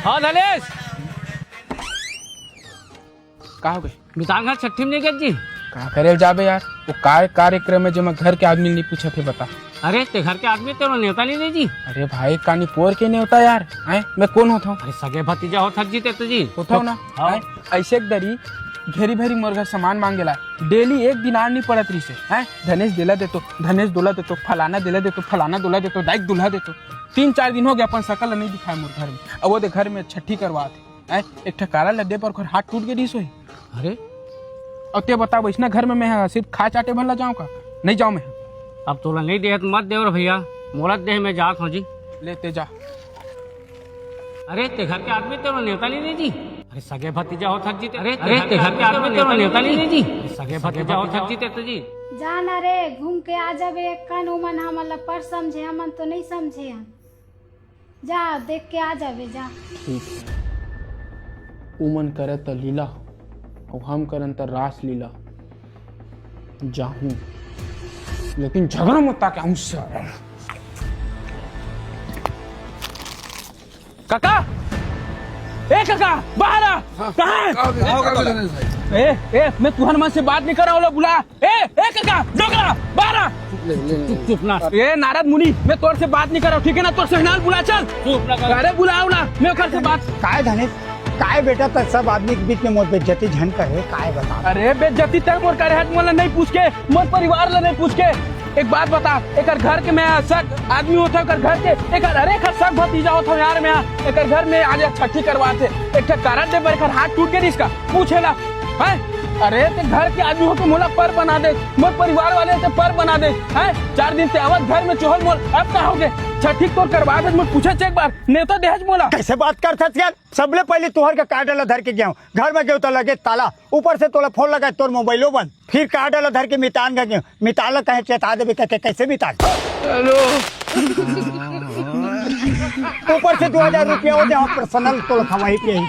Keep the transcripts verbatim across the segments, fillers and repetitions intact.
हाँ धनेश, का हो गए? मितान घर छट्ठी में नहीं गए जी? का करे जाबे यार, वो काय कार्यक्रम है जेमा घर के आदमी नहीं पूछत हे, बता। अरे ते घर के आदमी, तेरो नेवता नहीं दे जी? अरे भाई, कानी पोर के नेवता यार, हैं? मैं कौन होता हूँ? अरे सगे भतीजा हो थक जी ते तो जी। होता हूँ ना, हाँ। हैं? ऐसे एक दरी घेरी भेरी मोर घर सामान मांगेला, डेली एक दिन आड़ नहीं पड़त रही से, हैं? धनेश देला देतो, धनेश दोला देतो, फलाना देला देतो, फलाना दोला देतो, दाइक दुल्हा देतो। तीन चार दिन हो गया अपन सकल नहीं दिखाए मोर घर में। अब वो दे घर में छट्ठी करवात हे, हैं? एक ठा कारड ल दे बर ओकर हाथ टूट के दिस होही। अरे, अब ते बता, वैसना घर में मैं हा सिर्फ खाए चाटे भर ला जाऊँ का? नहीं जाऊँ मैं। अब तोला नहीं देहत मत देव रे भैया, मोला दे, मैं जात हूँ जी। ले ते जा। अरे ते घर के आदमी, तेरो नेवता नहीं दे जी? अरे सगे भतीजा हो थक जी ते। अरे ते घर के आदमी, तेरो नेवता नहीं दे जी? अरे सगे भतीजा हो थक जी ते तो जी। जा ना रे, घूम के आ जाबे एक कन, ओमन हमन ला पर समझे, हमन तो नहीं समझे हन। जा, देख के आ जाबे, जा। ठीक है, उमन करे त लीला, अउ हम करन त रासलीला। जाहूं, लेकिन झगड़ा मत ताके हमसे। काका, ए काका, बाहर आ। हाँ, कहाँ है? का हो गया, का हो गया, धनेश भाई? ए, ए, मैं तुहर मन से बात नहीं कर रहा हूँ, बुला। ए, ए काका, डोकरा, बाहर आ। ले, ले, ले, चुप, ले। चुप ना। ए नारद मुनि, मैं तोर से बात नहीं कर रहा हूँ, ठीक है ना? तोर सहनाल बुला, चल। चुप ना कर। अरे बुलाओ ना, मैं ओकर से बात। काय धनेश, काय बेटा, त सब आदमी के बीच में मोर बेइज्जती झन करे, काय बता? अरे बेइज्जती तय मोर करे हट, मोला नहीं पूछ के, मोर परिवार ला नहीं पूछ के। एक बात बता, एकर घर के मैं सग आदमी होता, एकर घर के, एकर, अरे एकर सग भतीजा होता यार मैं, एकर घर में आज छट्ठी करवाते, एक ठा कारड दे बर एकर हाथ टूट के रिस का पूछेला, हैं? अरे ते घर के आदमी होके मोला पर बना दे, मोर परिवार वाले ते पर बना दे, हैं? चार दिन ते आवत घर में चोहल मोल, अब का होगे? छट्ठी तोर करवा दे, मोर पूछे एक बार, नेवता देहज मोला। कैसे बात करथस यार? सबले पहले तुहर के कारड ला धर के गया हूँ, घर में गयो तो लगे ताला, ऊपर से तोला फोन लगाए, तोर मोबाइलो बंद, फिर कारड ला धर के मितान गए, मितान ला कहे चेता देबे, कहे कैसे मितान? हेलो। ऊपर से दो हजार रुपया हो जाए, पर्सनल तोला खवाई पियाई।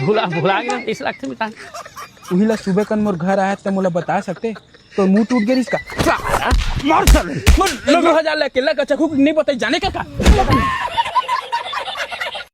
भुला, भुला के तीस लाख से मितान। उही ला सुबह कन मोर घर आया त मोला बता सकते, तो मुंह टूट गया इसका। मार साले। दो हजार लेके लगा चकू नहीं बताई जाने का का?